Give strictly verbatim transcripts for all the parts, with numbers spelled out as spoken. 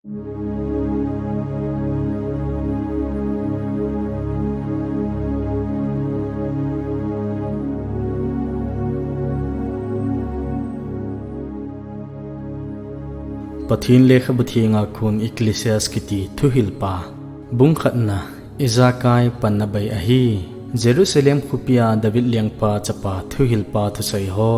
Pathen lekhabu thenga kon Ecclesiastes kiti thuhilpa. Bung khatna, ijakai panna bei ahi. Jerusalem khopia David lengpa chapa thuhilpa thusei ho.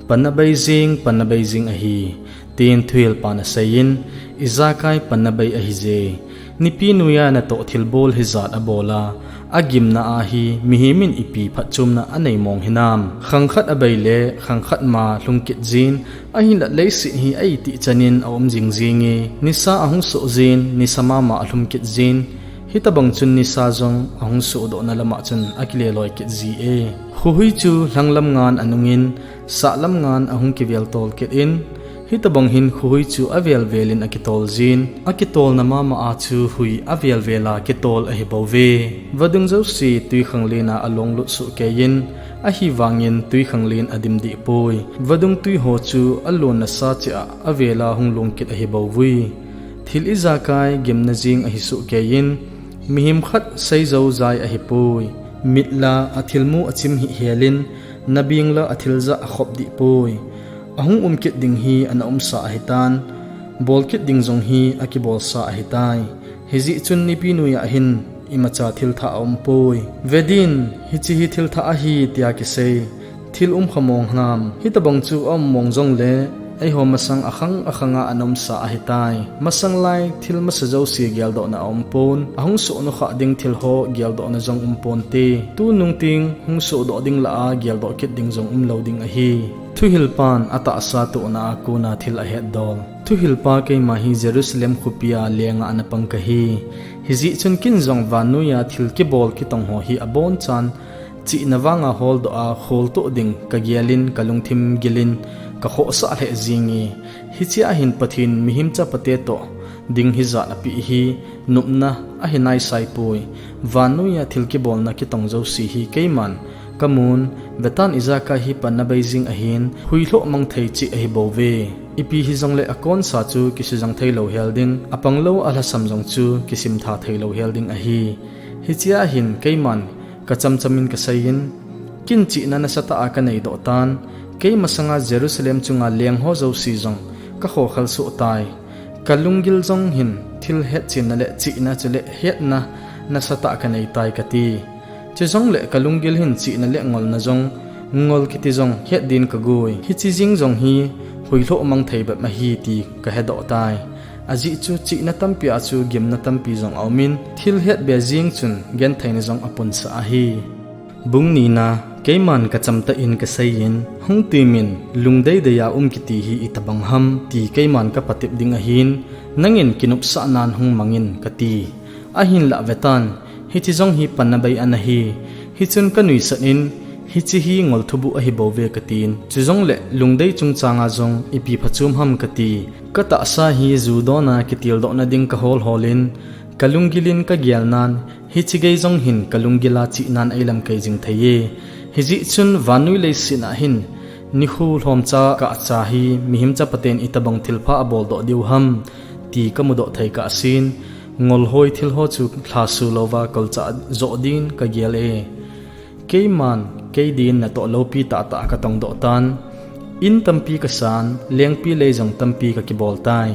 Panna bei jing, panna bei jing ahi, tin thuhilpan aseiyin, ijakai panna bei ahije. Nipi noiya natoh thilbol hijat abola, agimna a hi mihem in ipi phatchomna anei mong hinam. Khang khat abei le khang khat ma lhung kit jin, ahinla leiset hi aitih chanin aum jing jinge. Nisa ahung soh jin, nisa mama alhum kit jin. Hitobang chun nisa jong ahung sohdohna lama chun akile loi kit ji e. Khohui chu lhanglam ngan anungin, sahlam ngan ahung kivel tol kit in, hitobang hin khohui chu avel velin akitol jin, akitolna mama a chu hui avel vela kitol ahi bouve. Vadung jouse twikhanglen a along lut soh keiyin, ahivangin twikhanglen adim deh poi. Vadung twi ho chu alon nasa cheh a avela hung long kit ahi bouvui. Thil ijakai gimna jing ahi soh keiyin, mihem khat seijou jai ahi poi. Mit la athilmu achim hih helin, nabeng la athil jah akhop deh poi. Ahung um kit ding hi ana umsa ahitan, bol kit ding jong hi akibolsa ahitai. Hijeh chun nipi noiya hin imacha thil thah aum poi. Vedin, hiche hi thil thah ahi tia kisei. Thil um kha mong hinam. Hitobang chu aum mong jongle, eiho masang akhang akhanga ana umsa ahitai. Masang lai thil masa jouse geldohna aum pon. Ahung soh nukhah ding thil ho geldohna jong um ponte. Tunung teng hung sohdoh ding lah a geldoh kit ding jong umlou ding ahi. Thuhilpan atahsa tohna a kona thil ahetdol. Thuhilpa, keima hi Jerusalem khopia lenga ana pang kahi. Hijeh chun ken jong vannoiya thil kibol kitong ho hi abonchan chihna vanga holdoh a kholtoh ding kagelin kalungthim gilin kakhohsah lheh jinge. Hichea hin Pathen mihem chapate toh ding hijat apeh hi nopna ahi naisai poi. Vannoiya thil kibolna kitong jouse hi keiman kamun, vetan ijakai hi panna bei jing ahin, huilhoh mang thei cheh ahi bouve. Ipi hijongle akonsa chu kisijang theilou hel ding, apanglou alhasam jong chu kisimtha theilou hel ding ahi. Hichea hin keiman kachamchamin kaseiyin, ken chihna nasatah a kaneidoh tan, kei masanga Jerusalem chunga lengho jouse jong kakhokhel soh tai. Kalunggil jong hin thil hetchenna le chihna chule hetna nasatah kanei tai kati. Chujongle kalunggil hin chihna le ngolna jong, ngol kiti jong het din kagoi. Hiche jeng jong hi huilhoh mang thei bep ahi ti kahedoh tai. Ajeh chu chihna tampia chu gimna tampi jong aumin, thil hetbe jeng chun gentheina jong apunsah ahi. Bung nina, keiman kachamtah in kaseiyin, hung timin, lungdeideiya um kiti hi itobang ham ti keiman kapatep ding ahin, nangin kinopsahnan hung mangin kati. Ahinlah vetan, hiche jong hi panna bei ana hi. Hichun kanuisat in, hiche hi ngol thubuh ahi bouve katin. Chujongle lungdei chungchanga jong ipi phachom ham kati. Katahsa hi ju dona kitildohna ding kahol holin, kalunggilin kagelnan, hiche gei jong hin kalunggila chihnan eilamkai jing theiye. Hijeh chun vannoi leiset a hin, nikho lhomcha kahcha hi mihem chapaten itobang thilpha aboldoh diu ham ti kamudoh thei kahsen, ngolhoi thilho chu lhasu louva kolchah joh din kagel e. Keiman, keidin natoh loupi tahtah katongdoh tan. In tampi kasan, lengpi lei jong tampi kakibol tai.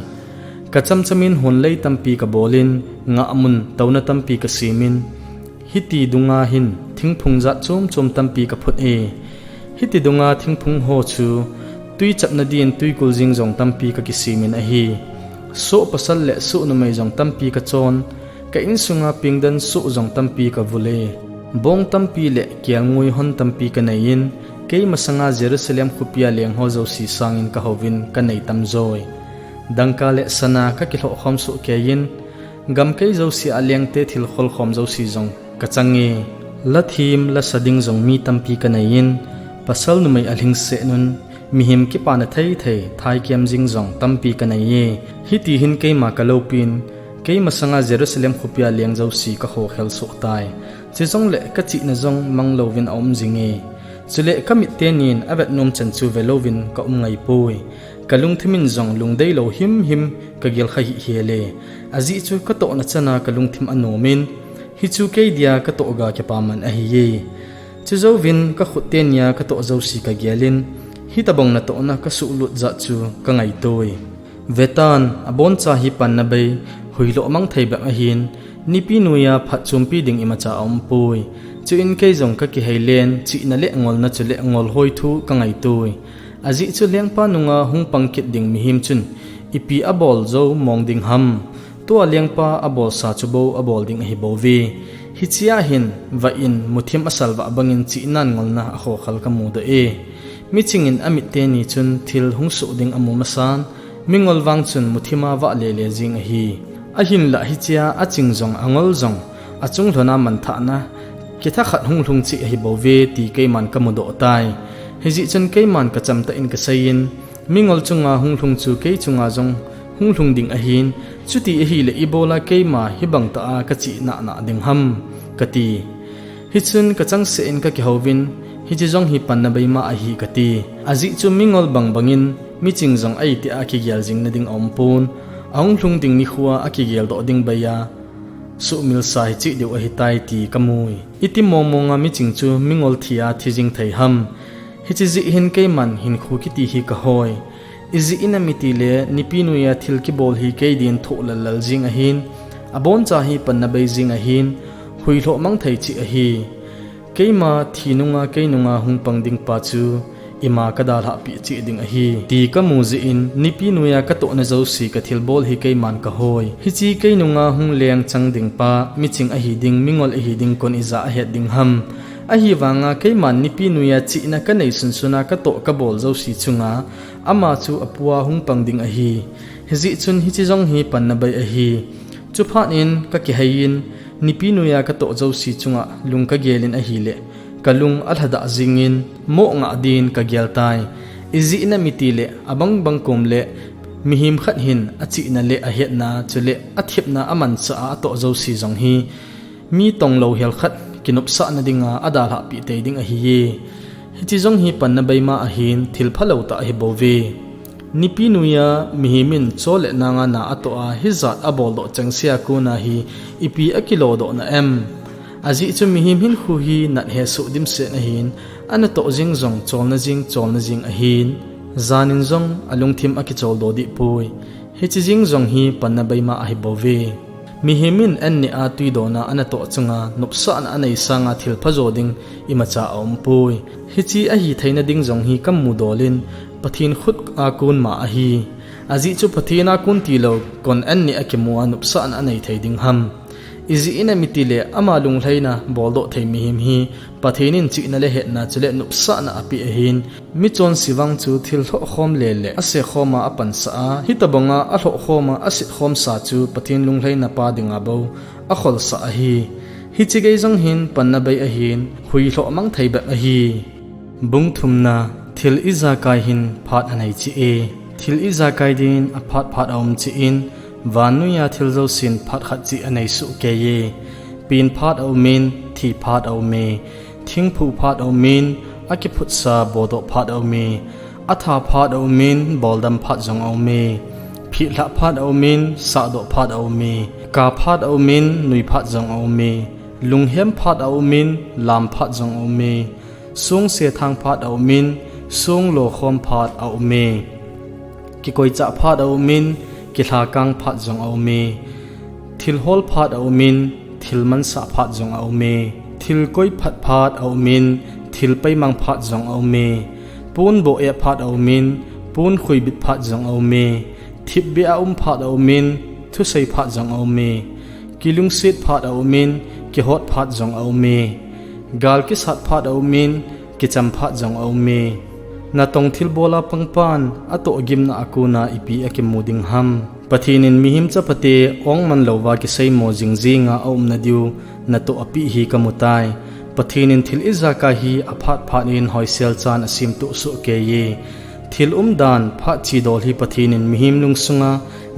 Kachamchamin honlei tampi kabolin, ngahmun touna tampi kasemin, hiti dunga hin thingphung jat chomchom tampi kaphut e. Hiti dunga thingphung ho chu, twi chapna din twikul jing jong tampi kakisemin ahi. Soh pasal le soh numei jong tampi kachon, ka insunga pengdan soh jong tampi kavul e. Bong tampi le kelngoi hon tampi kaneiyin, kei masanga Jerusalem khopia lengho jouse sangin kahouvin kanei tamjoi. Dangka le sana kakilhoh khom soh keiyin, gamkai jousea lengte thil kholkhom jouse jong kachang e. Lathem lasa ding jong mi tampi kaneiyin, pasal numei alhingsetnun, mihem kipana theithei thaikem jing jong tampi kaneiye. Hiti hin keima kaloupin, kei masanga Jerusalem khopia leng jouse kakhokhel soh tai. Chujongle kachihna jong manglouvin aum jinge. Chule kamit tenin avetnom chan chu velouvin kaum ngaipoi. Kalungthim in jong lungdei lou himhim kagel kha hih hel e. Ajeh chu katohna chana kalungthim anom in, hichu kei dia katoh ga kipaman ahi e. Chujouvin kakhut tenia katoh jouse kagel in, hitobang natohna kasuhlut jat chu kangaito e. Vetan, aboncha hi panna bei, huilhoh mang thei bep ahin, nipi noiya phatchompi ding imacha aumpoi. Chuin kei jong kakihei len, chihna le ngolna chule ngolhoi thu kangaito e. Ajeh chu lengpa nunga hung pang kit ding mihem chun ipi abol jou mong ding ham. Tua lengpa abolsa chu bou abol ding ahi bouve. Hichea hin vah in muthim asalvah bangin chihnan ngolna akhokhal kamudoh e. Miching in amit teni chun thil hung soh ding amu masan, mingol vang chun muthima vah lele jing ahi. Ahinlah hichea aching jong angol jong achunglhona manthahna kithakhat hunglhung cheh ahi bouve ti keiman kamudoh tai. Hijeh chun keiman kachamtah in kaseiyin, mingol chunga hunglhung chu kei chunga jong hunglhung ding ahin, chuti ahileh ibola keima hibang tah a kachih nahnah ding ham, kati. Hichun kachangseh in kakihouvin, hiche jong hi panna bei mah ahi kati. Ajeh chu mingol bangbangin miching jong aitih a kigel jing nading aumpon, ahunglhung ding nikhoa akigeldoh ding beiya suhmilsa hicheh diu ahitai ti kamui. Iti mongmonga miching chu mingol thia thi jing thei ham. Hiche jeh hin keiman hinkho kiti hi kahoi. Ijeh inem itile nipi noiya thil kibol hi kei din thoh lallal jing ahin, aboncha hi panna bei jing ahin, huilhoh mang thei cheh ahi. Keima thi nunga kei nunga hung pang ding pa chu ima kadalhahpeh cheh ding ahi, ti kamu jeh in nipi noiya katohna jouse kathilbol hi keiman kahoi. Hiche kei nunga hung leng chang ding pa miching ahi ding, mingol ahi ding kon ija ahet ding ham. Ahivanga keiman nipi noiya chihna kanei sunsuna katoh kabol jouse chunga ama chu apua hung pang ding ahi. Hijeh chun hiche jong hi panna bei ahi. Chuphat in kakiheiyin, nipi noiya katoh jouse chunga lung kagelin ahileh kalung alhadah jengin, moh ngah din kagel tai. Ijeh inem itile abangbang komle mihem khat hin achihna le ahetna chule athepna amanchah a atoh jouse jong hi mi tonglou hel khat kinopsahna dinga adalhahpeh tei ding ahi e. Hiche jong hi panna bei mah ahin, thil phalou tah ahi bouve. Nipi noiya mihem in chol le nanga na atoh a hijat aboldoh chengsea kona hi ipi akilodohna em? Ajeh chu mihem hinkho hi nat hesoh dimset ahin, anatoh jeng jong cholna jeng cholna jeng ahin, janin jong alungthim akicholdo dehpoi. Hiche jeng jong hi panna bei mah ahi bouve. Mihem in an neh a twidona anatoh chunga nopsahna anei sanga thilpha jo ding imacha aumpoi. Hiche ahi theina ding jong hi kamudol in Pathen khut a kon mah ahi. Ajeh chu Pathen a kon tilou kon an neh a kimu a nopsahna anei thei ding ham. Ijeh inem itile ama lunglhaina boldoh thei mihem hi Pathen in chihna le hetna chule nopsahna apeh ahin, michonse vang chu thil lhohkhom lele asekhoma apansah a, hitobanga alhohkhoma asetkhomsa chu Pathen lunglhaina pa dinga bou akholsah ahi. Hiche gei jong hin panna bei ahin, huilhoh mang thei bep ahi. Bung thumna, thil ijakai hin phat anei cheh e. Thil ijakai din aphat phat aum cheh in, vannoiya thil jousen phat khat cheh anei sohkei e. Pen phat aumin, thi phat aume. Thingphu phat aumin, akiphutsa bodoh phat aume. Atha phat aumin, boldam phat jong aume. Phihlhah phat aumin, sahdoh phat aume. Ka phat aumin, nui phat jong aume. Lunghem phat aumin, lam phat jong aume. Song sethang phat aumin, song lokhom phat aume. Kikoichah phat aumin, kilhakang phat jong aume. Thilhol phat aumin, thil mansah phat jong aume. Thil koiphat phat aumin, thil peimang phat jong aume. Pon boh-eh phat aumin, pon khuibit phat jong aume. Thipbeh a um phat aumin, thusei phat jong aume. Kilungset phat aumin, kihot phat jong aume. Gal kisat phat aumin, kicham phat jong aume. Natong thilbola pangpan atohgimna a kona ipi akimu ding ham? Pathen in mihem chapate ongman louva kiseimo jingjinga aumna diu natoh apeh hi kamutai. Pathen in thil ijakai hi aphat phat in hoisel chan asemtoh sohkei e. Thil umdan phat chidol hi Pathen in mihem lungsunga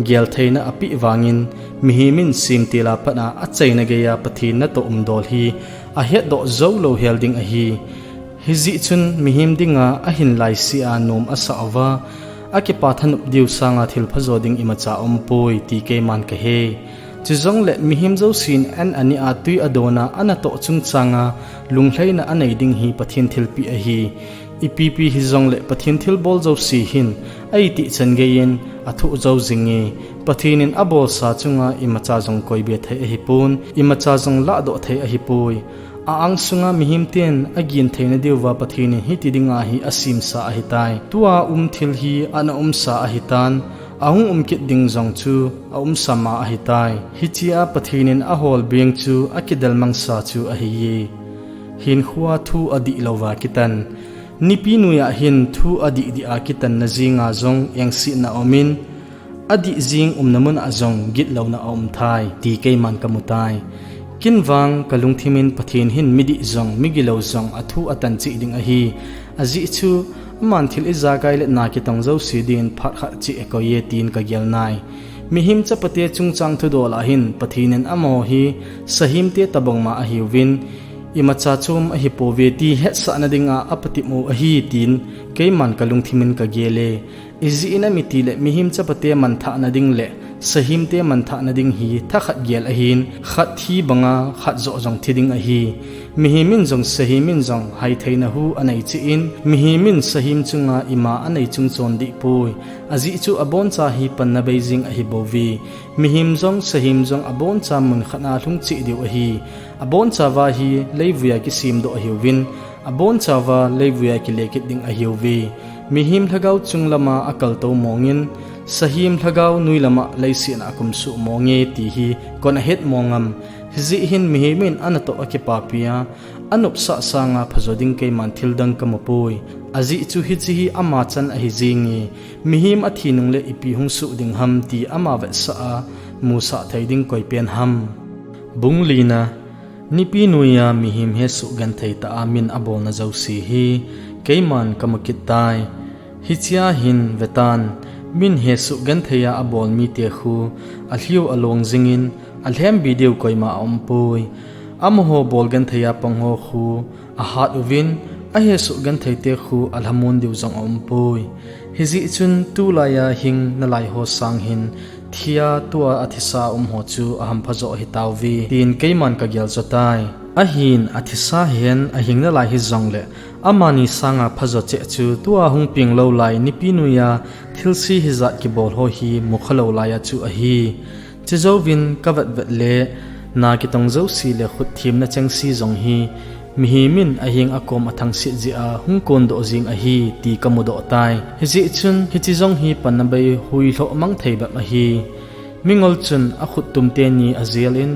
geltheina apeh vangin, mihem in semtila pat a achaina geiya Pathen natoh umdol hi ahetdoh joulou hel ding ahi. Hijeh chun mihem dinga ahin laisea nom asah uva, Akipa thanop diu sanga thil phajo ding imacha aumpoi ti keiman kahe. Chujongle mihem jousen an ani a tui adona anatoh chungchanga lunglhaina anei ding hi Pathen thilpeh ahi. Ipipi hijongle Pathen thilbol jouse hin aitih chan geiyin athoh jou jinge. Pathen in abolsa chunga imacha jong koibe thei ahipon, imacha jong lahdoh thei ahipoi. A-angsunga mihemten agin theina diuva Pathen in hiti dinga hi asemsa ahitai. Tua um thil hi ana umsa ahitan, ahung um kit ding jong chu aumsa ma ahitai. Hichea Pathen in ahol beng chu akidel mangsa chu ahiye. Hinkhoa thu adih louva kitan. Nipi noiya hin thu adih dih a kitanna jenga jong engsetna aumin, adih jeng umna muna jong gitlouna aumthai ti keiman kamutai. Ken vang kalungthimin Pathen hin midih jong migilou jong athu atan cheh ding ahi. Ajeh chu aman thil ijakai le na kitong jouse din phat khat cheh akoiye tin kagelnai. Mihem chapate chungchang thudol a hin Pathen in amaho hi sahemte tobangma ahiuvin, imacha chom ahipouve ti hetsahna dinga apatep u ahi tin keiman kalungthimin kagele. Ijeh inem itile mihem chapate manthahna ding le sahemte manthahna ding hi thakhat gel ahin, khat thi banga khat joh jong thi ding ahi. Mihem in jong sahem in jong haitheina hu anei cheh in, mihem in sahem chunga ima anei chung chon dehpoi. Ajeh chu aboncha hi panna bei jeng ahibouve. Mihem jong sahem jong aboncha mun khatna lhung cheh diu ahi. Abonchauva hi leivuiya kisemdoh ahiuvin, abonchauva leivuiya kile kit ding ahiuve. Mihem lhagao chunglama akaltou mongin, sahem lhagao noilama leisetna akumsuh monge ti hi koin ahet mong am? Hijeh hin mihem in anatoh akipapia, anopsah sanga phajo ding keiman thildang kamupoi. Ajeh chu hiche hi ama chan ahi jenge. Mihem athi nungle ipi hung soh ding ham ti ama vetsah a musah thei ding koipen ham? Bung lina. Nipi noiya mihem hesoh genthei tah a min abolna jouse hi keiman kamu kit tai. Hichea hin vetan, min hesoh gentheiya abol mite khu alhiu along jingin alhembi diu koima aumpoi. Amaho bol gentheiya pangho khu ahat uvin, ahesoh gentheite khu alhamon diu jong aumpoi. Hijeh chun tulaiya hing nalaiho sang hin thia tua athisa umho chu ahampha joh ahitauve tin keiman kageljo tai. Ahin athisa hen ahing nalai hijongle, amani sanga phajo cheh chu tua hung peng lou lai nipi noiya thilse hijat kibolho hi mukhalou laiya chu ahi. Chujouvin kavetvet le na kitong jouse le khut themna chengse jong hi mihem in aheng akom athangset jeh a hung kondoh jeng ahi ti kamudoh tai. Hijeh chun hiche jong hi panna bei huilhoh mang thei bep ahi. Mingol chun akhuttum teni ajel in,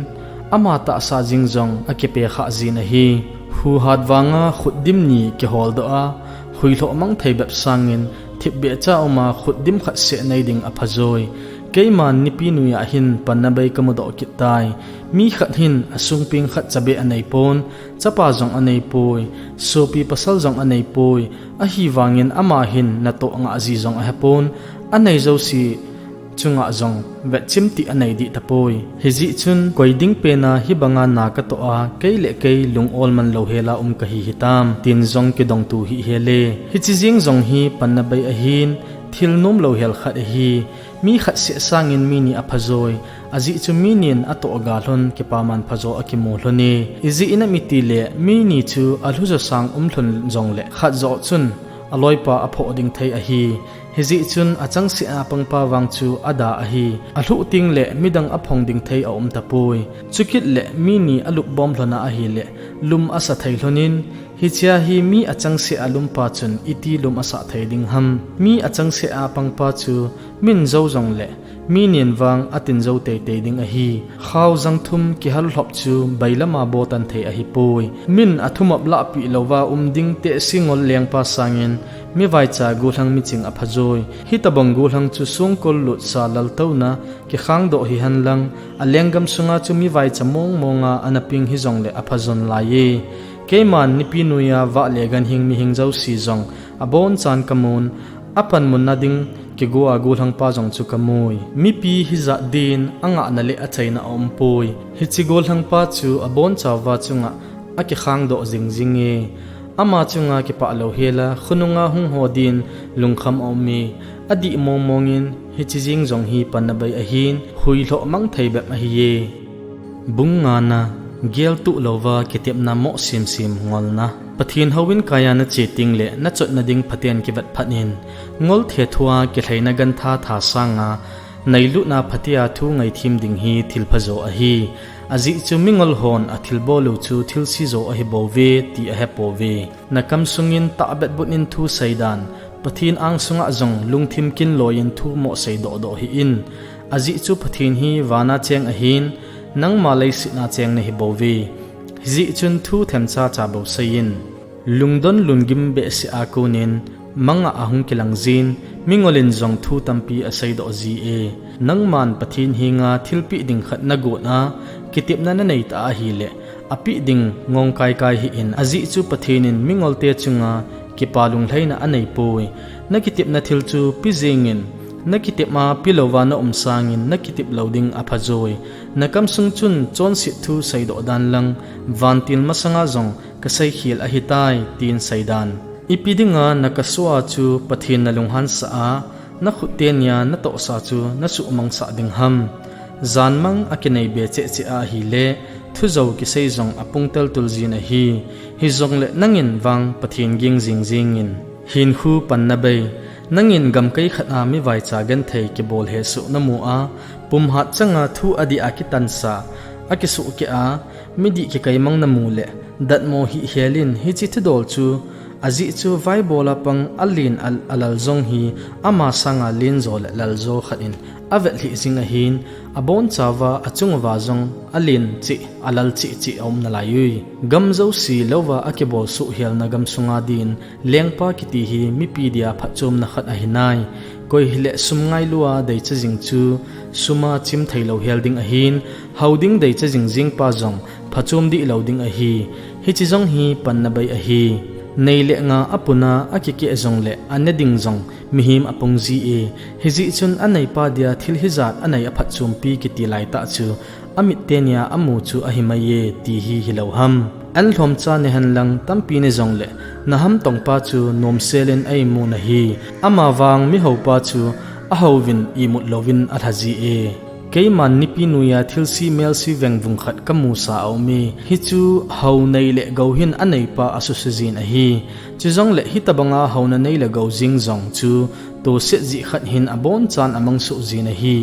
ama tahsa jeng jong akipe khah jin ahi. Huhat vanga khutdim ni kiholdoh a, huilhoh mang thei bep sangin thipbeh cha uma khutdim khat seh nei ding aphajoi. Keiman nipi noiya hin panna bei kamudoh kit tai. Mi khat hin asungpeng khat chabeh aneipon, chapa jong aneipoi, sopi pasal jong aneipoi, ahivangin ama hin natoh ngah ji jong ahepon, anei jouse chunga jong vetchim tih anei dih tapoi. Hijeh chun koi dingpena hibanga na katoh a, kei le kei lung-ol man louhela um kahi hitam, tin jong kidongtu hih hel e. Hiche jeng jong hi panna bei ahin, thil nomlou hel khat ahi. Mi khat seh sangin mi ni aphajoi, ajeh chu mi nin atoh ga lhon kipaman phajo akimu lhon e. Ijeh inem itile mi ni chu alhujo sang um lhon jongle khat joh chun aloipa aphoh ding thei ahi. Hijeh chun achangseh a pangpa vang chu ada ahi. Alhuh tengle midang aphong ding thei aum tapoi. Chukit le mi ni alupbom lhon a ahile lum asa thei lhonin, hichea hi mi achangseh a lumpa chun iti lum asah thei ding ham? Mi achangseh a pangpa chu min jou jongle mi nin vang atin jou teitei ding ahi. Khaojang thum kihal lhop chu bailama botan thei ahipoi. Min athumop lahpeh louva um ding tehse ngol lengpa sangin mivaicha gollhang miching aphajoi. Hitobang gollhang chu songkol lutsa laltouna kikhangdoh hihen lang, alenggam sunga chu mivaicha mongmonga ana peng hijongle aphajon laiye. Keiman nipi noiya vah le ganhing mihing jouse jong abonchan kamun, apanmunna ding kigoa gollhangpa jong chu kamui. Mipi hijat din angahna le achaina aumpoi. Hiche gollhangpa chu abonchauva chunga akikhangdoh jingjinge. Ama chunga kipah louhela khonunga hung ho din lungkham aume. Adih mongmong in hiche jing jong hi panna bei ahin, huilhoh mang thei bep ahiye. Bung ngana, geltuh louva kitepna moh simsim ngolna. Pathen houin kaiya nache tengle nachotna ding phaten kivet phat in, ngol thethua kilheina gantha tha sanga, nailutna phatea thu ngaithem ding hi thil phajo ahi. Ajeh chu mingol hon athilbol u chu thilse jo ahibouve ti ahepouve. Nakam sungin tahbet but in thu seidan, Pathen angsunga jong lungthim kinloiyin thu mohsei dohdoh hih in. Ajeh chu Pathen hi vana cheng ahin, nangma leisetna cheng nahibouve. Hijeh chun thu themchacha bou seiyin. Lungdon lungim behseh a konin manga ahung kilang jin, mingol in jong thu tampi aseidoh ji e. Nangman Pathen henga thilpeh ding khat nagon a, kitepna nanei ta ahile, apeh ding ngong kaikai hih in. Ajeh chu Pathen in mingolte chunga kipa lunglhaina aneipoi. Nakitepna thil chu pe jengin, nakitep a pelouva naum sangin nakitep lou ding aphajoi. Nakam sung chun chonset thu seidoh dan lang, vantil masanga jong kaseikhel ahitai, tin seidan. Ipi dinga nakasuh a chu Pathen nalunghansah a, nakhut tenia natohsa chu nasuhmangsah ding ham? Janmang akinei be chehcheh ahile, thujou kisei jong apung teltul jin ahi. Hijongle nangin vang Pathen ging jingjing in. Hinkho panna bei, nangin gamkai khat a mi vaicha genthei kibol hesoh namu a, pumhat changa thu adih a kitansa, akisuhkeh a, midih kikaimang namu le, datmo hih helin hiche thudol chu, ajeh chu vaibol a pang alen a, alal jong hi ama sanga lenjo le laljo khat in avet lheh jing ahin, abonchauva achunguva jong alen cheh, alal cheh cheh aum nalai ui. Gam jouse louva akibol suhhelna gamsunga din, lengpa kiti hi mipi dia phatchomna khat ahinai. Koi hile sum ngailua deicha jing chu, suma chim theilou hel ding ahin, hao ding deicha jingjing pa jong phachom dihlou ding ahi. Hiche jong hi panna bei ahi. Nei le nga apuna akikeh jongle ane ding jong mihem apung ji e. Hijeh chun aneipa dia thil hijat anei aphatchompi kiti laitah chu, amit tenia amu chu ahimai e, ti hi hilou ham? Anlhomcha nehenlang tampi ne jongle, nahamtongpa chu nomselin aimu nahi. Amavang mihaopa chu ahouvin imut louvin alha ji e. Keiman nipi noiya thilse melse vengvung khat kamusa aume. Hichu hao nei le gou hin aneipa asuse jin ahi. Chujongle hitobanga haona nei le gou jing jong chu toset jeh khat hin abonchan amangsoh jin ahi.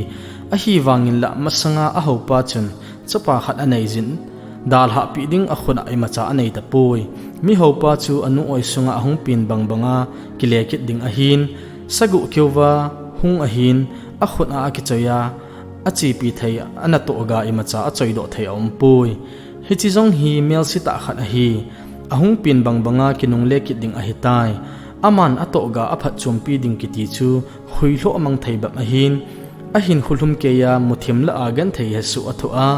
Ahivangin la masanga ahaopa chun chapa khat aneijin, dalhahpeh ding akhut a imacha aneitapoi. Mihaopa chu anu oi sunga ahung pen bangbanga kile kit ding ahin, saguh keuva hung ahin, akhut a akichoiya, achepi thei anatohga imacha achoidoh thei aumpoi. Hiche jong hi melsetah khat ahi. Ahung pen bangbanga kinungle kit ding ahitai. Aman atohga aphatchompi ding kiti chu huilhoh mang thei bep ahin, ahinkho lhumkeiya muthim lah a genthei hesoh athoh a,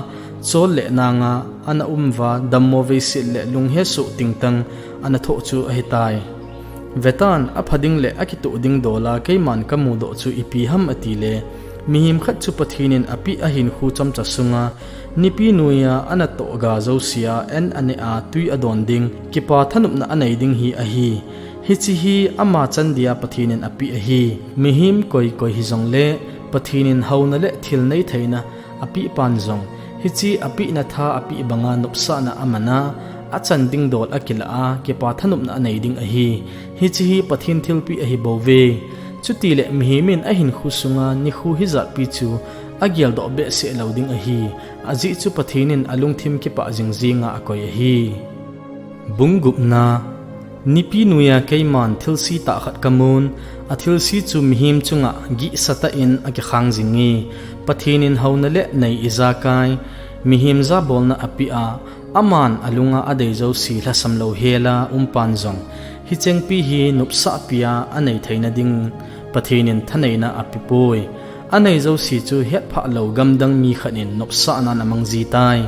chol le nanga ana um uva dammo veiset le lunghesoh tingtang ana thoh chu ahitai. Vetan, apha ding le akitoh ding dola keiman kamudoh chu ipi ham atile, mihem khat chu Pathen in apeh ahinkho chomcha sunga, nipi noiya anatohga jousea an aneh a tui adon ding, kipa thanopna anei ding hi ahi. Hiche hi ama chan dia Pathen in apeh ahi. Mihem koi koi hijongle, Pathen in haona le thil neitheina apeh pan jong, hiche apehna tha apeh banga nopsahna amana, achan dingdol akilah a, kipa thanopna anei ding ahi. Hiche hi Pathen thilpeh ahibouve. Chutile mihem in ahinkho sunga nikho hijatpi chu ageldoh behseh lou ding ahi. Ajeh chu Pathen in alungthim kipah jingjinga akoi ahi. Bung gupna, nipi noiya keiman thilsetah khat kamun, athilse chu mihem chunga gihsatah in akikhang jinge. Pathen in haona le nei ijakai, mihem jabolna apeh a, aman alunga adei jouse lhasam louhela umpan jong, hichengpi hi nopsahpia anei theina ding Pathen in thaneina apepoi. Anei jouse chu hetphah lou gamdang mi khat in nopsahnan amang jitai.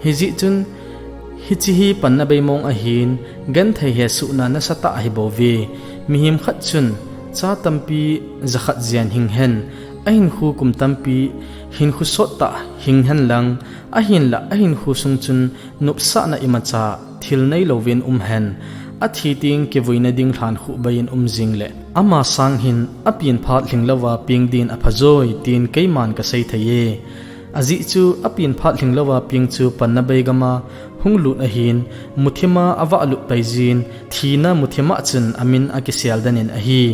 Hijeh chun, hiche hi panna bei mong ahin, genthei hesohna nasatah ahibouve. Mihem khat chun cha tampi jakhat jen hinghen, ahinkho kum tampi hinkho sottah hinghen lang, ahinlah ahinkho sung chun nopsahna imacha thil neilouvin umhen. Athi teng kivuina ding lhan khuh bei in um jing le, ama sang hin apen phat lhinglouva peng din aphajoi, tin keiman kasei thei e. Ajeh chu apen phat lhinglouva peng chu panna bei gama hung lut ahin, muthima avah lut pai jin, thina muthima chun amin akisel den in ahi.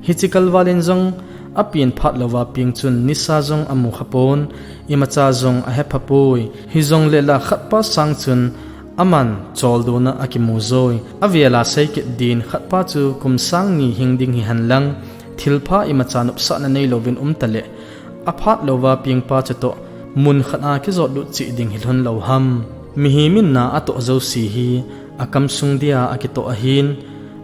Hiche kalval in jong apen phat louva peng chun nisa jong amu khapon, imacha jong ahepha poi. Hijongle la khatpa sang chun aman choldona akimu joi. Avela sei kit din khatpa chu kum sang ni hing ding hihen lang, thilpha imacha nopsahna neilouvin um tale, aphat louva pengpa chutoh mun khat a kijot lut cheh ding hilhon lou ham. Mihem in na atoh jouse hi akamsung dia akitoh ahin,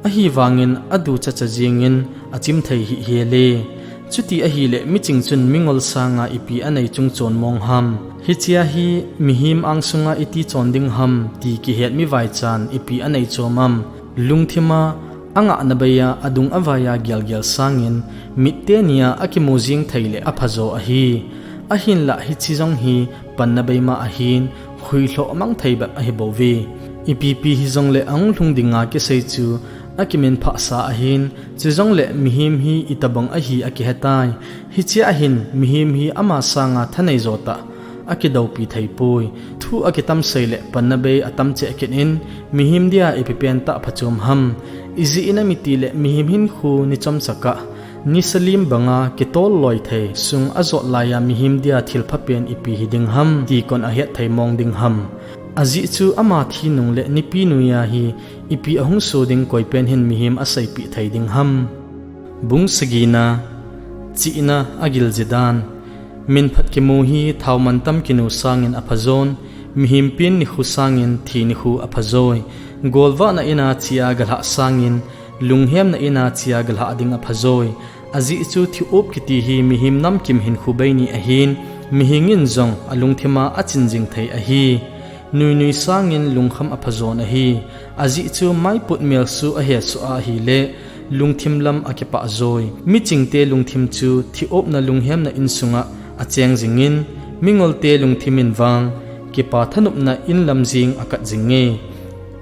ahivangin aducha cha jingin achim thei hih hel e. Chuti ahile miching chun mingol sanga ipi anei chungchon mong ham? Hichea hi mihem angsunga iti chon ding ham ti kihet mi vaichan ipi anei chom am? Lungthima angahna beiya adung avaiya gelgel sangin mitte nia akimu jing thei le aphajo ahi. Ahinlah hiche jong hi panna bei ma ahin, khuilhoh mang thei bep ahi bouve. Ipipi hijongle ahung lhung dinga kisei chu akiminphah sa ahin, chujongle mihem hi itobang ahi akihetai. Hichea hin mihem hi ama sanga thanei jo tah akidoupi thei poi. Thu akitam sei le panna bei atam cheh kit in, mihem dia ipi pen tah phachom ham? Ijeh inem itile mihem hinkho ni chomcha kah, nisa lim banga kitol loi thei sung ajot laiya mihem dia thilpha pen ipi hiding ham ti kon ahet thei mong ding ham? Ajeh chu ama thi nung le nipi noiya hi ipi ahung so ding koi pen hin mihem aseipeh thei ding ham? Bung sagina, chihna agil ji dan. Minphat kimu hi thao mantam kinu sangin aphajon, mihem pen nikho sangin thi nikho aphajoi. Golvahna ina chea galhah sangin, lunghemna ina chea galhah ding aphajoi. Ajeh chu thi-op kiti hi mihem namkim hinkho bei ni ahin, mihem in jong alungthima achin jing thei ahi. Nuinui sangin lungkham aphajon ahi. Ajeh chu maiput melsu ahesoh a ahile, lungthim lam akipah joi. Michingte lungthim chu thi-opna lunghemna insunga acheng jingin, mingolte lungthim in vang kipa thanopna in lam jing akat jinge.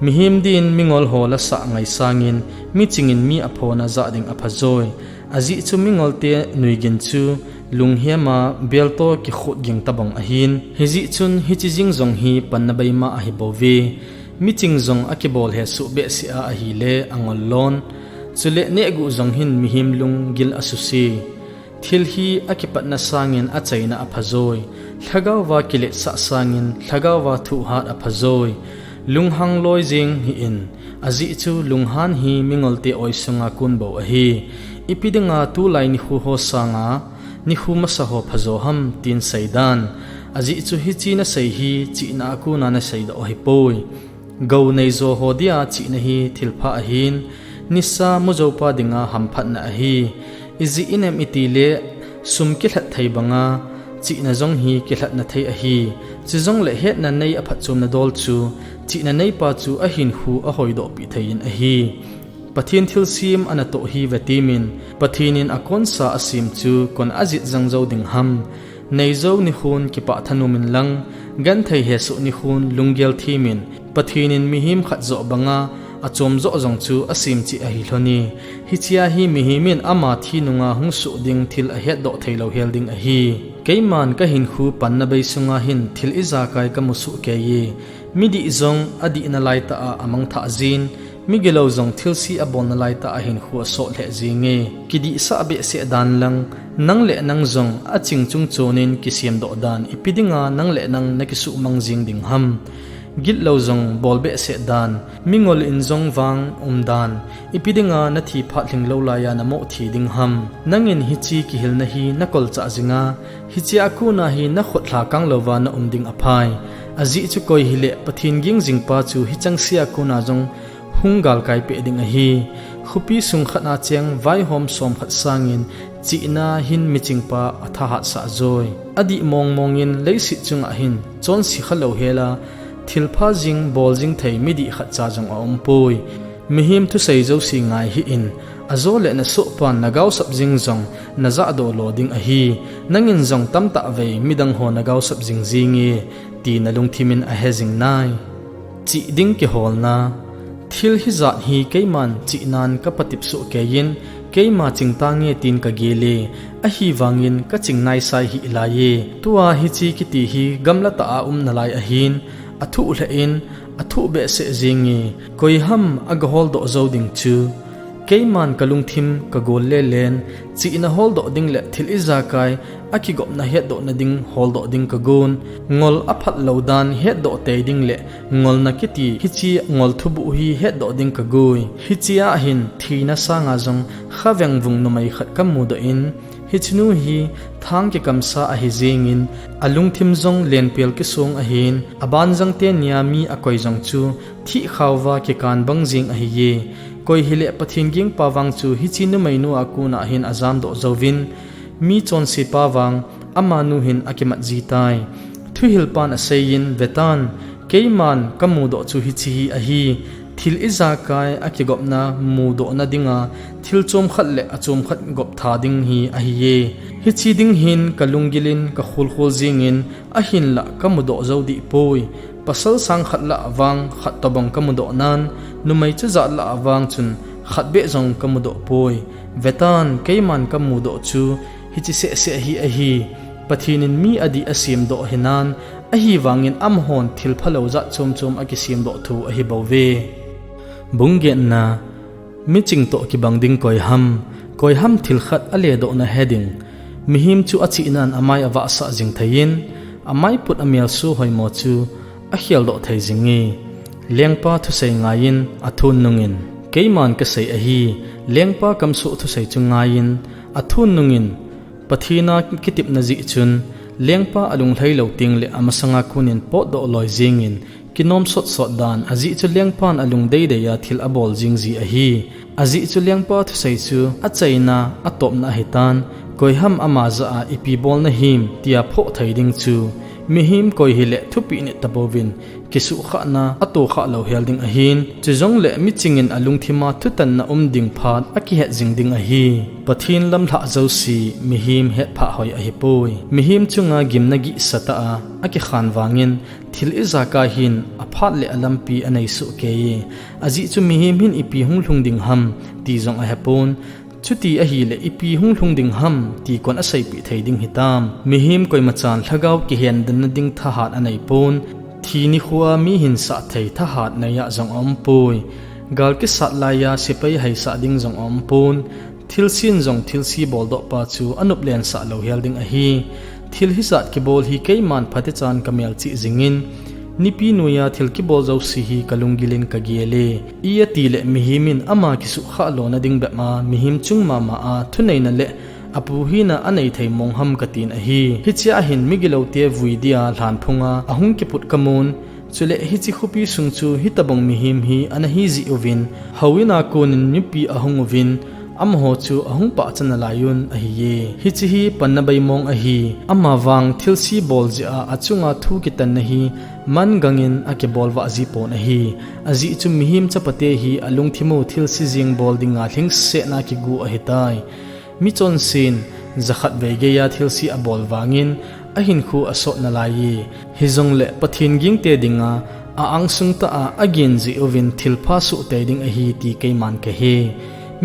Mihem din mingol ho lasah ngai sangin, michingin mi aphona jah ding aphajoi. Ajeh chu mingolte nuigin chu lunghema beltoh kikhut ging tobang ahin. Hijeh chun hiche jing jong hi panna bei ma ahi bouve. Miching jong akibol hesoh behseh a ahile angol lon. Chule nehguh jong hin mihem lunggil asuse. Thil hi akipatna sangin achaina aphajoi. Lhagaova kiletsah sangin lhagaova thohhat aphajoi. Lunghang loi jing hih in, ajeh chu lunghan hi mingolte oisunga kon bou ahi. Ipi dinga tulai nikho ho sanga nikho masa ho phajo ham tin seidan. Ajeh chu hiche nasei hi chihna a kona naseidoh ahipoi. Gou neijo ho dia chihna hi thilpha ahin, nisa mujoupa dinga hamphatna ahi. Ijeh inem itile sum kilhat thei banga chihna jong hi kilhatna thei ahi. Chujongle hetna nei aphatchomna dol chu chihna neipa chu ahinkho ahoidohpeh thei in ahi. Pathen thilsem anatoh hi vetemin, Pathen in akonsa asem chu kon ajet jang jou ding ham? Neijou nikhon kipah thanom in lang, genthei hesoh nikhon lunggel themin, Pathen in mihem khat joh banga achom joh jong chu asem cheh ahi lhon e. Hichea hi mihem in ama thi nunga hung soh ding thil ahetdoh theilou hel ding ahi. Keiman kahinkho panna bei sunga hin thil ijakai kamu soh kei e. Midih jong adihna laitah a amangthah jin, migilou jong thilse abolna laitah a hinkho asot lheh jenge. Kidihsah behseh dan lang, nang le nang jong aching chungchonin kisemdoh dan ipi dinga nang le nang nakisuhmang jing ding ham? Gitlou jong bol behseh dan, mingol in jong vang umdan, ipi dinga nathi phat lhinglou laiya namoh thi ding ham? Nangin hiche kihilna hi nakolchah jinga, hichea kona hi nakhut lhakang louva naum ding aphai. Ajeh chu koi hileh Pathen ging jingpa chu hichangsea kona jong hung galkai peh ding ahi. Khopi sung khat a cheng vaihom som khat sangin chihna hin michingpa athahatsah joi. Adih mongmongin leiset chunga hin chonse khalou hela, thilpha jing bol jing thei midih khatcha jong aumpoi. Mihem thusei jouse ngai hih in, ajole nasohpan nagaosap jing jong najahdoh lo ding ahi. Nangin jong tamtah vei midang ho nagaosap jing jenge, ti nalungthim in ahe jing nai. Chih ding kiholna. Thil hijat hi keiman chihnan kapatip soh keiyin, keima chingtange tin kagel e, ahivangin kaching naisai hih laiye. Tua hiche kiti hi gamla tah a um nalai ahin, athuh lheh in, athuh behseh jenge, koiham agaholdoh jou ding chu. Keiman kalungthim kagol lelen, chihna holdoh ding le thil ijakai akigopna hetdohna ding holdoh ding kagon. Ngol aphat lou dan hetdoh tei ding le ngolna kiti hiche ngol thubuh hi hetdoh ding kagoi. Hiche a hin thina sanga jong khavengvung numei khat kamudoh in, hichenu hi thang kikamsa ahi jengin, alungthim jong lenpel kisong ahin, abanjang tenia mi akoi jong chu thihkhauva kikan bang jeng ahiye. Koi hileh Pathen gingpa vang chu hiche numeinu a kona hin ajamdoh jouvin, mi chonsepa vang amanu hin akimat jitai. Thuhilpan aseiyin, vetan, keiman kamudoh chu hiche hi ahi, thil ijakai akigopna mudohna dinga thil chomkhat le achomkhat goptha ding hi ahiye. Hiche ding hin kalunggilin kakhulkhul jengin, ahinlah kamudoh jou dihpoi. Pasal sang khat lah vang khat tobang kamudoh nan, numei chujat lah vang chun khat beh jong kamudoh poi. Vetan, keiman kamudoh chu hiche sehseh hi ahi. Pathen in mi adih asemdoh hinan, ahivangin amahon thil phalou jat chomchom akisemdoh thu ahibouve. Bung getna. Miching toh kibang ding koiham, koiham thilkhat aledohna heding. Mihem chu achihnan amai avahsah jing theiyin, amaiput amelso hoimo chu akheldoh thei jinge. Lengpa thusei ngaiyin, athon nungin, keiman kasei ahi, lengpa kamsoh thusei chu ngaiyin, athon nungin, Pathen a kitepna jeh chun, lengpa alunglhai lou tengle amasanga konin potdoh loi jengin, kinom sotsot dan, ajeh chu lengpan alungdeidei a thil abol jeng ji ahi. Ajeh chu lengpa thusei chu achaina, atopna ahitan, koiham ama jah a ipi bol nahim, tia phoh thei ding chu. Mihem koi hileh thupeh nit tapouvin, kisuhkhahna atohkhah louhel ding ahin, chujongle michingin alungthima thutanna um ding phat akihet jing ding ahi. Pathen lamlhah jouse mihem hetphah hoi ahipoi. Mihem chunga gimna gihsatah a akikhan vangin, thil ijakai hin aphat le alampi anei soh keiye. Ajeh chu mihem hin ipi hunglhung ding ham, ti jong ahepon. Chuti ahileh ipi hunglhung ding ham, ti kon aseipeh thei ding hitam. Mihem koimachan lhagao kihendanna ding thahat aneipon. Thi nikhoa mi hinsah thei thahat neiya jong aumpoi. Gal kisat laiya sepai haisah ding jong aumpon. Thilsen jong thilse boldohpa chu anop lensah louhel ding ahi. Thil hijat kibol hi keiman phatechan kamelchih jingin, nipi noiya thil kibol jouse hi kalunggilin kagele. Ijeh atileh mihemin ama kisuhkhah lona ding bep a mihem chung mama a thuneina le apu hina anei thei mong ham katin ahi. Hichea hin migiloute vui dia lhanphunga ahung kiput kamun. Chule hiche khopi sung chu hitobang mihem hi anahi jeh uvin, houin a konin mipi ahung uvin, amaho chu ahung pahcha nalaiyun ahiye. Hiche hi panna beimong ahi. Amavang thilse bol jeh a achunga thu kitanna hi mangangin akibol vah jipon ahi. Ajeh chu mihem chapate hi alungthim u thilse jeng bol dinga lhingsetna kigu ahitai. Michonsen jakhat vei geiya thilse abol vangin ahinkho asot nalaiye. Hijongle Pathen gingte dinga a-angsung tah a agin jeh uvin thilpha soh tei ding ahi ti keiman kahe.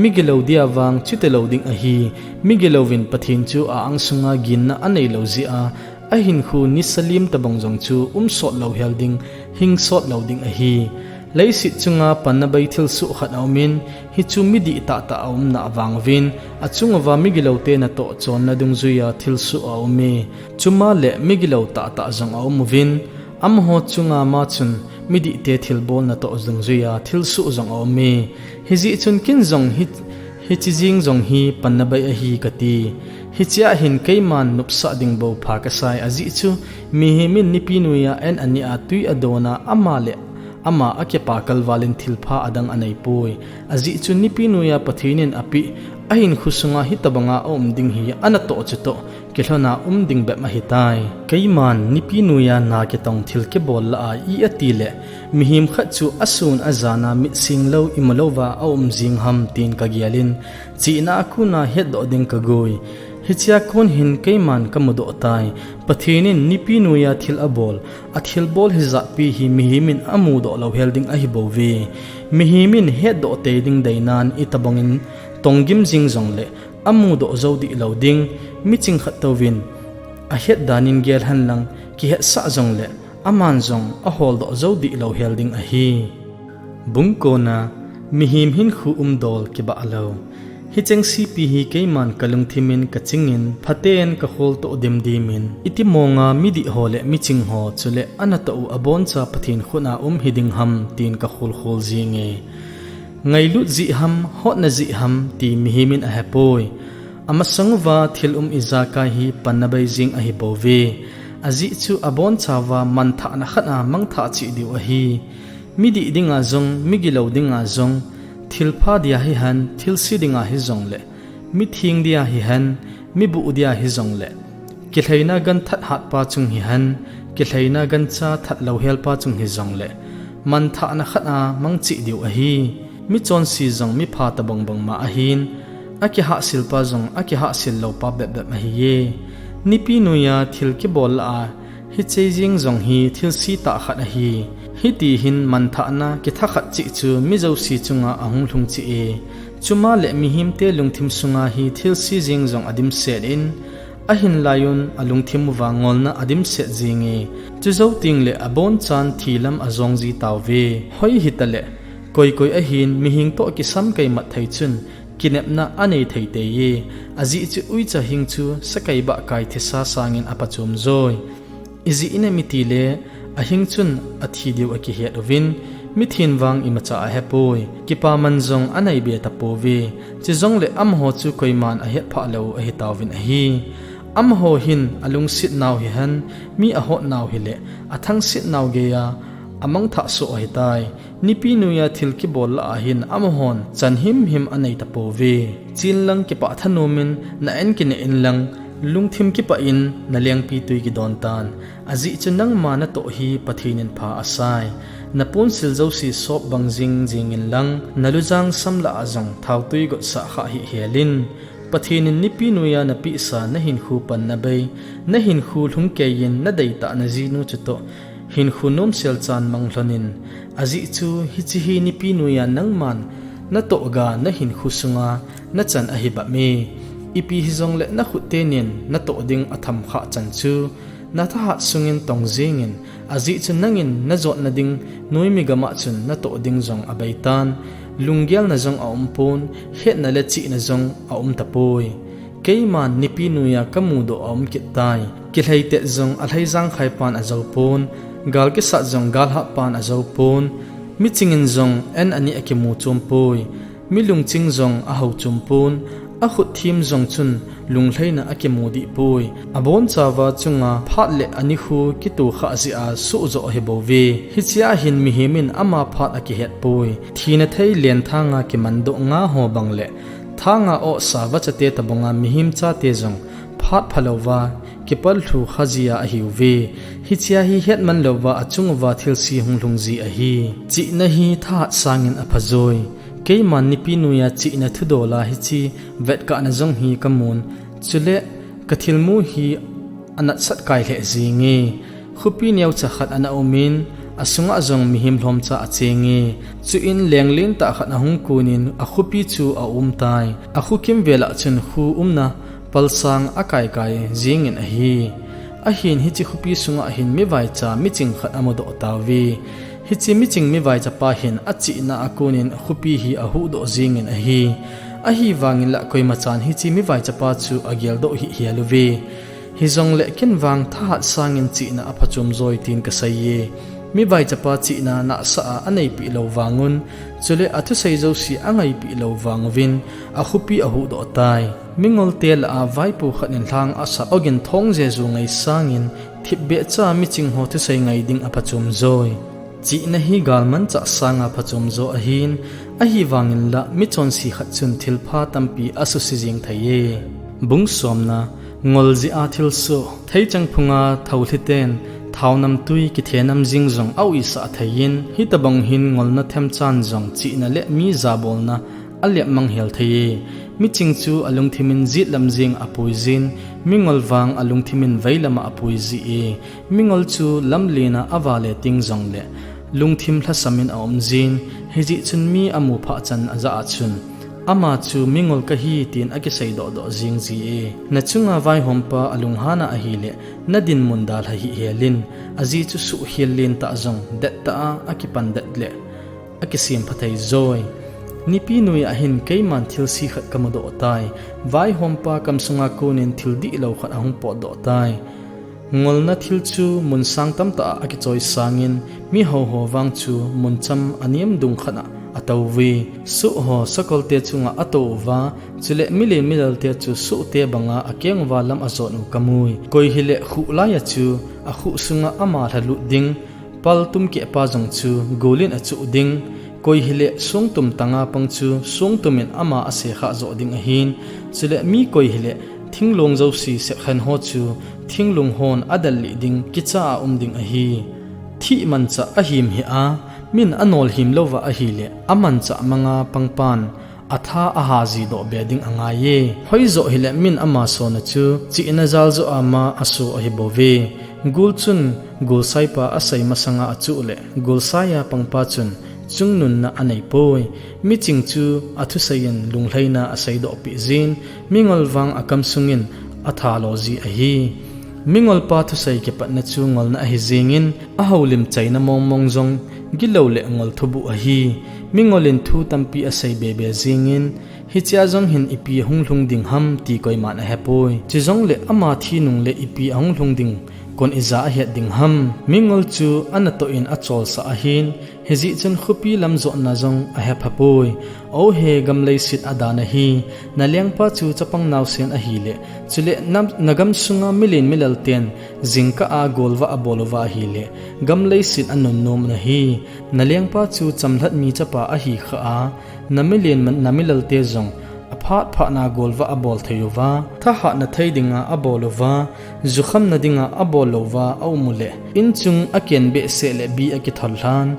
Migilou dia vang chuti lou ding ahi. Migilouvin Pathen chu a-angsunga ginna aneilou jeh a, ahinkho nisa lim tobang jong chu umsot louhel ding, hingsot lou ding ahi. Leiset chunga panna bei thilsoh khat aumin, hichu midih tahtah aumna avang uvin, achunguva migiloute natoh chonna dungjuiya thilsoh aume. Chuma le migilou tahtah jong aum uvin, amaho chunga ma chun midihte thilbol natoh dungjuiya thilsoh jong aume. Hijeh chun ken jong hi, hiche jeng jong hi panna bei ahi kati. Hichea hin keiman nopsah ding bou pha kasai ajeh chu, mihemin nipi noiya an aneh a tui adona ama le ama akipah kalvalin thilpha adang aneipoi. Ajeh chu nipi noiya Pathen in apeh, ahinkho sunga hitobanga aum ding hi anatoh chutoh kilhona um ding bep ahitai. Keiman nipi noiya na kitong thil kibol lah a ijeh atileh, mihem khat chu asun ajana mitsenglou imulouva aum jeng ham tin kagelin, chihna a kona hetdoh ding kagoi. Hichea kon hin keiman kamudoh tai, Pathen in nipi noiya thil abol, athilbol hijatpi hi mihem in amudoh louhel ding ahibouve. Mihem in hetdoh tei ding deinan itobang in tonggim jing jongle amudoh jou dih lou ding. Miching khat touvin ahet dan in gel henlang, kihetsah jongle aman jong aholdoh jou dih louhel ding ahi. Bung kona, mihem hinkho umdol kibah lou. Hicheng sepi hi keiman kalungthim in kaching in, phaten kakhol toh dimdim in, iti monga midih ho le miching ho chule anatoh u aboncha Pathen khut a um hiding ham tin kakhol khol jinge. Ngailut jeh ham, hotna jeh ham ti mihem in ahepoi. Amasang uva thil um ijakai hi panna bei jing ahibouve. Ajeh chu abonchauva manthahna khat a mangthah cheh diu ahi. Midih dinga jong, migilou dinga jong, thilpha dia hihen, thilse dinga hijongle, mitheng dia hihen, mibuh dia hijongle, kilheina gan that hatpa chung hihen, kilheina gancha that louhelpa chung hijongle, manthahna khat a mang cheh diu ahi. Michonse jong mipha tobang bang mah ahin, akihahselpa jong akihahsel loupa bep bep ahiye. Nipi noiya thil kibol lah a hiche jeng jong hi thilse tah khat ahi. Hiti hin manthahna kithakhat cheh chu mi jouse chunga ahung lhung cheh e. Chuma le mihemte lungthim sunga hi thilse jeng jong adimset in, ahin laiyun alungthim uva ngolna adimset jinge. Chujou tengle abonchan thi lam ajong ji tauve. Hoi hitale, koi koi ahin mihing toh kisam kaimat thei chun kinepna anei thei teiye. Ajeh chu uicha hing chu sakei bahkai thisa sangin aphachom joi. Ijeh inem itile, ahing chun athi diu akihet uvin, mithin vang imacha ahepoi. Kipaman jong aneibe tapouve. Chujongle amaho chu koiman ahetphah lou ahitauvin ahi. Amaho hin alungset nau hihen, mi ahot nau hile, athangset nau geiya amangthah soh ahitai. Nipi noiya thil kibol lah a hin amahon chan himhim anei tapouve. Chenlang kipah thanom in na-en kineh inlang, lungthim kipah in nalengpitwi kidon tan. Ajeh chu nangma natoh hi Pathen in pha asai. Naponsil jouse sop bang jing jing inlang, nalujang sam lah a jong thaotwi gotsah khah hih hel in. Pathen in nipi noiya napehsa nahinkho panna bei, nahinkho lhung keiyin nadeitah najinu chutoh hinkho nomsel chan mang lhon in. Ajeh chu hiche hi nipi noiya nangman natoh ga nahinkho sunga nachan ahibep e. Ipi hijongle nakhut tenin natoh ding atham khah chan chu nathahat sungin tong jengin, ajeh chu nangin najotna ding noimi gam'a chun natoh ding jong abeitan, lunggelna jong aumpon, hetna le chihna jong aum tapoi. Keiman nipi noiya kamudoh aum kit tai. Kilheitet jong alheijang khaipan ajoupon, gal kisat jong galhahpan ajoupon, michingin jong en ani akimu chompoi. Milungching jong ahou chompon, akhut thim jong chun lunglheina akimu dihpoi. Abonchauva chunga phat le anikho kitokhah jeh a sohjoh ahibouve. Hichea hin mihem in ama phat akihetpoi. Thina thei len thanga kimandoh nga ho bang le thanga ohsa vachate tobanga mihem chate jong phat phalouva kipallhu kha jia ahiuve. Hichea hi hetman louva achunguva thilse hung lhung ji ahi. Chihna hi thahat sangin aphajoi. Keiman nipi noiya chihna thudola hiche vetkahna jong hi kamun. Chule kathilmu hi anatsat kai lheh jenge. Khopi neocha khat ana umin, asunga jong mihem lhomcha achenge. Chuin lenglen tah khat ahung konin akhopi chu aumtai. Akho kimvela chun kho umna palsang akaikai jengin ahi. Ahin hiche khopi sunga hin mivaicha miching khat amudoh tauve. Hiche miching mivaichapa hin achihna a konin khopi hi ahuhdoh jengin ahi. Ahivangin la koimachan hiche mivaichapa chu ageldoh hih heluve. Hijongle ken vang thahat sangin chihna aphachom joi tin kaseiye. Mivaichapa chihna nahsah a aneipeh lou vangun, chule athusei jouse angaipeh lou vanguvin, akhopi ahuhdoh tai. Mingolte lah a vaipo khat in lhang asap ogin thong jeju ngai sangin, thipbehcha miching ho thusei ngai ding aphachom joi. Chihna hi galmanchah sanga phachomjo ahin, ahivangin la michonse khat chun thilpha tampi asuse jeng theiye. Bung somna, ngol jeh a thilsoh. Theichang phunga thoulhiten thaonamtwi kithenam jing jong auisah theiyin, hitobang hin ngolna themchan jong chihna le mi jabolna alepmang hel thei e. Miching chu alungthimin jetlam jeng apui jin, mingol vang alungthimin veilam a apui ji e. Mingol chu lamlen a avale ting jongle lungthim lhasamin aum jin, hijeh chun mi amu phah chan ajah a chun, ama chu mingol kahi tin akisei dohdoh jing ji e. Nachunga vaihompa alunghan a ahile, nadinmun dalha hih helin, ajeh chu suhkhel lentah jong dettah a akipan det le akisem phathei joi. Nipi noiya hin keiman thilse khat kamudoh tai. Vaihompa kamsunga konin thil dihlou khat ahung potdoh tai. Ngolna thil chu mun sang tamtah a akichoi sangin, mihao ho vang chu muncham anem dung khat a atouve. Soh ho sakolte chunga atou uva, chule milen milalte chu sohte banga akeng uva lam ajon u kamui. Koi hile khuh laiya chu akhuh sunga ama lhalut ding, pal tumkehpa jong chu golin achuh ding, koi hile songtum tanga pang chu songtumin ama asekhah joh ding ahin, chule mi koi hile thinglong jouse sekhen ho chu thinglung hon adalih ding kicha a um ding ahi. Thih manchah ahim hih a, min anolhim louva ahile, amanchah manga pangpan atha aha jidoh be ding angai e. Hoijoh hile min ama sona chu chihna jaljoh a ma aso ahibouve. Gul chun golsaipa asei masanga achuh le, golsaiya pangpa chun chungnunna aneipoi. Miching chu athuseiyin lunglhaina aseidohpeh jin, mingol vang akamsungin athalo ji ahi. Mingolpa thusei kipatna chu ngolna ahi jengin, ahoulim chaina mongmong jong gilou le ngol thubuh ahi. Mingolin thu tampi asei bebe jengin, hichea jong hin ipi ahung lhung ding ham ti koiman ahepoi. Chujongle ama thi nungle ipi ahung lhung ding kon ija ahet ding ham. Mingol chu anatoh in acholsah ahin, hijeh chun khopi lam jotna jong ahephapoi. Ohe, gam leiset adan ahi. Nalengpa chu chapang naosen ahile, chule na, nagamsunga milen milalten jingkah a golvah abol uva ahile, gam leiset anunnom un ahi. Nalengpa chu chamlhat mi chapa ahikhah a, namilen namilalte jong aphat phatna golvah abol thei uva, thahatna thei dinga abol uva, jukhamna dinga abol louva aum ule, inchung aken behseh le bi akithol lhan,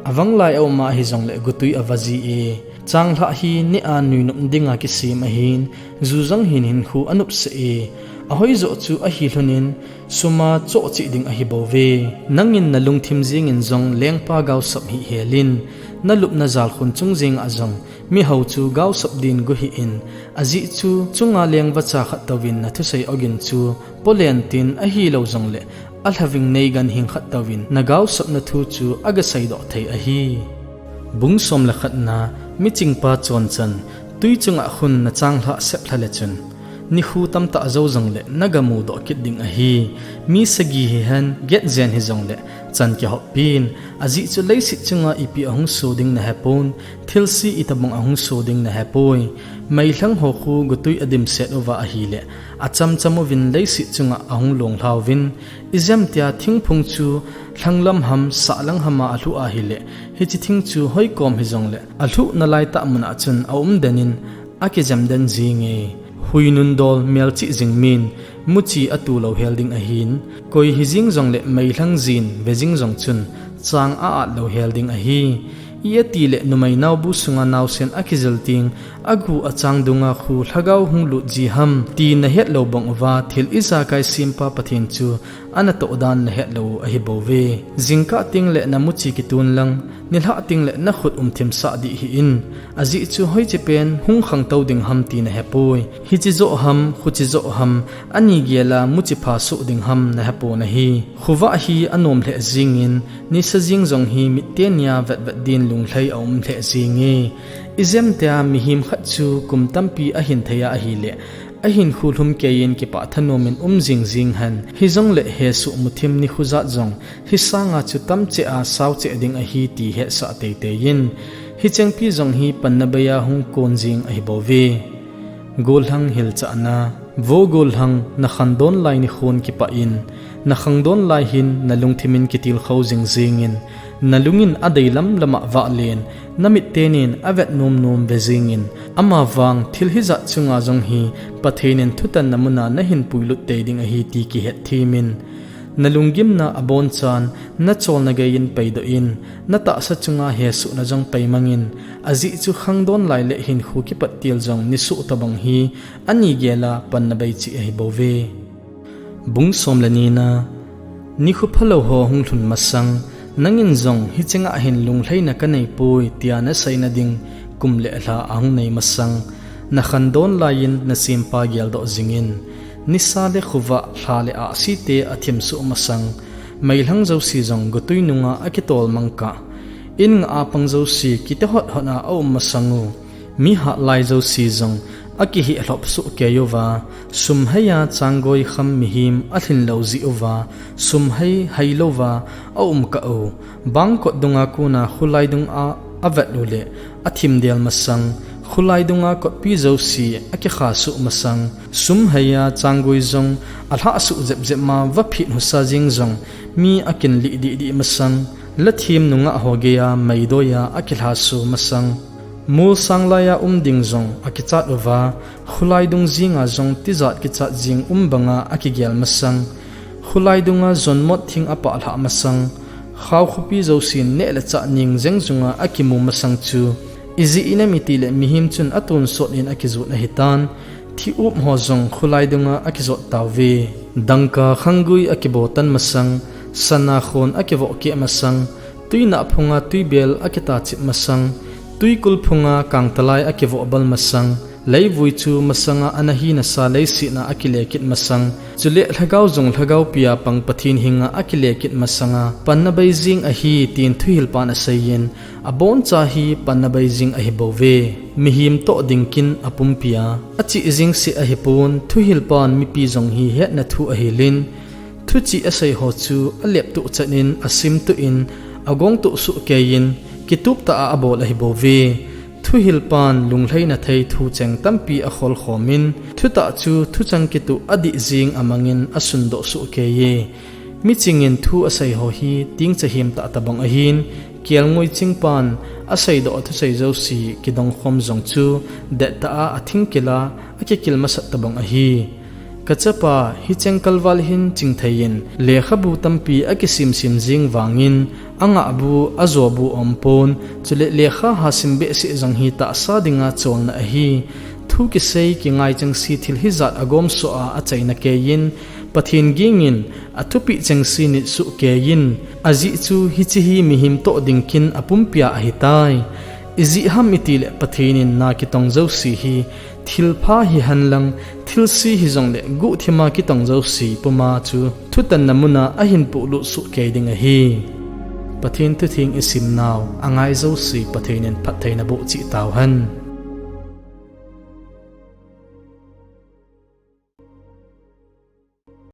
avanglai a uma hijongle gotwi ava ji e. Changlhah hi nia nuinop dinga kisem ahin, ju jong hin hinkho anopsah e. Ahoijoh chu ahilhonin, suma chohcheh ding ahibouve. Nangin nalungthim jengin jong lengpa gaosap hih helin, nalupna jalkhun chung jenga jong mihao chu gaosap din go hih in, ajeh chu chunga leng vacha khat touvin nathusei ogin chu polen tin, ahilou jongle alhaving nei ganhing khat touvin nagaosapna thu chu agaseidoh thei ahi. Bung som le khatna, michingpa chonchan, twi chunga khun nachanglhah seplha le chun, nikho tamtah jou jongle nagamudoh kit ding ahi. Mi sagi hihen, get jen hijongle chan kihoppin, ajeh chu leiset chunga ipi ahung so ding nahepon, thilse itobang ahung so ding nahepoi. Meilhang ho khu gotwi adimset uva ahile, achamcham uvin leiset chunga ahung longlhauvin, ijemtia thingphung chu lhanglam ham, sahlang hama alhuh ahile, hiche thing chu hoikom hijongle, alhuhna laitah muna chun aumdenin, akijemden jinge. Huinun dol melchih jing min, muchi atu louhel ding ahin, koi hijeng jongle meilhang jin vejing jong chun chang a-at louhel ding ahi. Iatile numei naobu sunga naosen akijil teng, agu achang dunga khu lhagao hung lut ji ham ti nahetlou bang uva, thil ijakai sempa Pathen chu anatoh dan nahetlou u ahibouve. Jingkah tengle namuchi kitun lang, nilhah tengle nakhut umthimsah dih hih in, ajeh chu hoiche pen hung khangtou ding ham ti nahepoi. Hiche joh ham, khuche joh ham, ani gela muchi pha soh ding ham nahepon ahi. Khovah hi anom lheh jengin, nisa jeng jong hi mittenia vetvet din lunglhai aum lheh jenge. Ijemtia mihem khat chu kum tampi ahin theiya ahile, ahinkho lhumkeiyin kipah thanomin um jingjing hen, hijongle hesoh muthim nikho jat jong hisanga chu tamcheh a saocheh ding ahi ti hetsah teiteiyin, hichengpi jong hi panna beiya hung kon jing ahibouve. Gollhang hilchahna. Vo gollhang, nakhangdon lai nikhon kipah in, nakhangdon lai hin nalungthimin kitilkhou jingjengin, nalungin adei lamlama vahlen, namittenin avet nomnom vejengin, amavang thil hijat chunga jong hi Pathenin thutanna muna nahin puilut tei ding ahi ti kihetthemin, Nalunggimna abonchan, nacholna geiyin peidoh in, natahsa chunga hesohna jong peimangin, ajeh chu khangdon lai le hinkho kipat til jong nisuh tobang hi, ani gel a panna bei cheh ahibouve. Bung som le nina. Nikho phalou ho hung lhun masang, nangin jong hiche nga hin lunglhaina kaneipoi, tia naseina ding kum le lha ahung nei masang, nakhangdon laiyin nasempa geldoh jingin, nisa le khovah, lha le ahsi te athim soh masang, meilhang jouse jong gotwi nunga akitol mangkah, in nga a pang jouse kite hot hot a aum masang u, mi hatlai jouse jong akiheh lhop soh kei uva, sum hei a changgoi kham mihem alhin lou jeh uva, sum hei hei louva aum kah u, bangkot dunga kona kholai dunga avet u le athim del masang, kholai dunga kotpi jouse akikha soh masang, sum hei a changgoi jong alhah soh jep jep ma vaphet husa jeng jong mi akin lih dih dih masang, lathem nungah ho geiya meidoi a akilha soh masang. Mol sang laiya um ding jong akichat uva, kholai dung jenga jong tijat kichat jeng um banga akigel masang. Kholai dunga jonmot thing apah lhah masang. Khao khopi jousen neh le chah ning jeng junga akimu masang chu, ijeh inem itile mihem chun atonsot in akijot ahitan, thi-up ho jong kholai dunga akijot tauve. Dangka khanggui akibo tan masang, sana khon akivoh keh masang, twinah phunga twibel akitachep masang, twikul phunga kangtalai akivoh bal masang, leivui chu masanga ana hina sa leiset a akile kit masang, chule lhagao jong lhagao pia pang Pathen henga akile kit masanga panna bei jeng ahi, tin thuhilpan aseiyin, aboncha hi panna bei jeng ahibouve. Mihem toh ding kin apumpia acheh jeng seh ahipon, thuhilpan mipi jong hi hetna thu ahilin, thuchih asei ho chu aleptoh chan in asimtoh in agongtoh soh keiyin, kitup tah a abol ahibouve. Thuhilpan lunglhaina thei thu cheng tampi akhol khomin, thutah chu thuchang kitoh adih jeng amangin asundoh soh keiye. Michingin thu asei ho hi tingcha hemtah tobang ahin, kelngoi chingpan aseidoh thusei jouse kidong khom jong chu dettah a athingkil a akikil masat tobang ahi. Kachapa, hicheng kalval hin chingtheiyin lekhabu tampi akisim sim jeng vangin, angahbu, ajobu aumpon, chule lekha hasim behseh jong hi tahsa dinga cholna ahi. Thu kisei kingai chengse thil hijat agomsoh a achaina keiyin, Pathen gingin athupeh chengse nit soh keiyin, ajeh chu hiche hi mihem toh ding kin apumpia ahitai. Ijeh ham itile Pathen in na kitong jouse hi thilpha hihenlang, thilse hijongle guhthima kitong jouse puma chu thutanna muna ahin pohlut soh kei ding ahi. Pathen thutheng isimnau angai jouse Pathen in phattheina boh cheh tauhen.